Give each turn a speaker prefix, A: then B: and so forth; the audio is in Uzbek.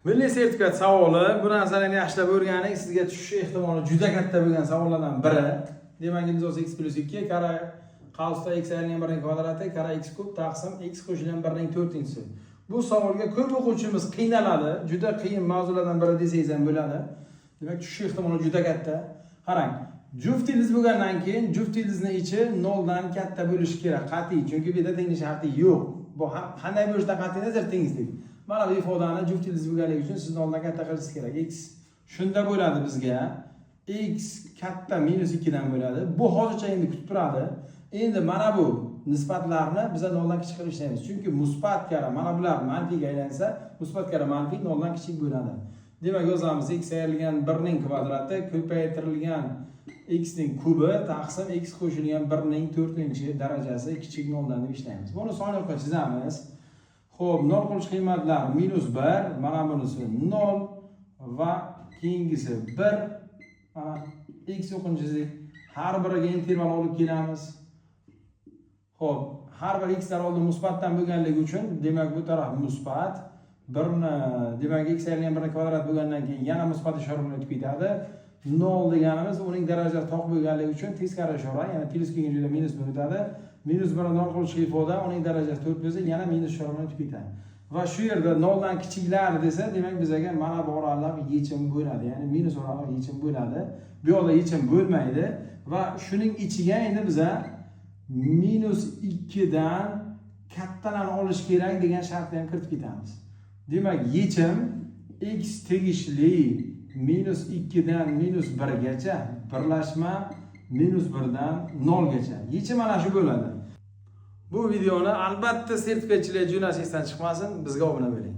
A: Milliy sertifikat savoli. Bu narsani yaxshilab o'rganing, sizga tushishi ehtimoli juda katta bo'lgan savollardan biri. Demak, ildiz x plyus 2 karra qavsda x aylangan 1 ning kvadrati karra x kub taqsim x qo'shilgan 1 ning to'rtinchisi. Bu savolga ko'p o'quvchimiz qiynaladi. Juda qiyin mavzulardan biri desangiz ham bo'ladi. Demak, tushishi ehtimoli juda katta. Qarang, juft ildiz bo'lgandan keyin juft ildizni ichi 0 dan katta bo'lishi kerak qat'iy, chunki bu yerda tenglik sharti yo'q. Bu qanday bo'lishidan qat'iy nazar tengsizlik. Mana bu ifodani juft ildiz bo'lganligi uchun siz 0 dan katta qilishingiz kerak. X shunda bo'ladi bizga, x katta minus 2 dan bo'ladi. Bu hozircha endi kutib turadi. Endi mana bu nisbatlarni biza 0 dan kichik qilib ishlaymiz. Chunki musbat karra mana bular manfiyga aylansa, musbat karra manfiy 0 dan kichik bo'ladi. Demak, yozamiz: x ayrilgan 1 ning kvadrati ko'paytirilgan x ning kubi taqsim x qo'shilgan 1 ning to'rtinchi darajasi kichik 0 dan deb ishlaymiz. Buni sonliqqa chizamiz. Xo'p, 0 qilish qiymatlar minus 1, mana bunisi 0 va keyingisi 1. Mana x yo'qinchilik, har biriga interval olib kelamiz. Xo'p, har bir x lar oldin musbatdan bo'lganligi uchun, demak, bu taraf musbat. Birni, demak, x aylangan 1 kvadrat bo'lgandan keyin yana musbat ishora bilan o'tib ketadi. 0 deganimiz uning darajasi toq bo'lganligi uchun teskari ishora, ya'ni plyus kelgan joyda minus bilan o'tadi. Minus 1 0 qilish ifoda, uning darajasi 4 bo'lsa, yana minus ishora bilan o'tib ketadi. Va shu yerda 0 dan kichiklar desa, demak, bizaga mana bu oraliq yechim bo'ladi. Ya'ni minus oraliq yechim bo'ladi. Bu yoqda yechim bo'lmaydi va shuning ichiga endi biza minus 2 dan kattalarni olish kerak degan shartni ham kiritib ketamiz. Demak, yechim x tegishli minus 2 dan minus 1 gacha birlashma minus 1 dan 0 gacha. Yechim mana shu bo'ladi. Bu videoni albatta sertifikatchilar jo'nash esdan chiqmasin, bizga obuna bo'ling.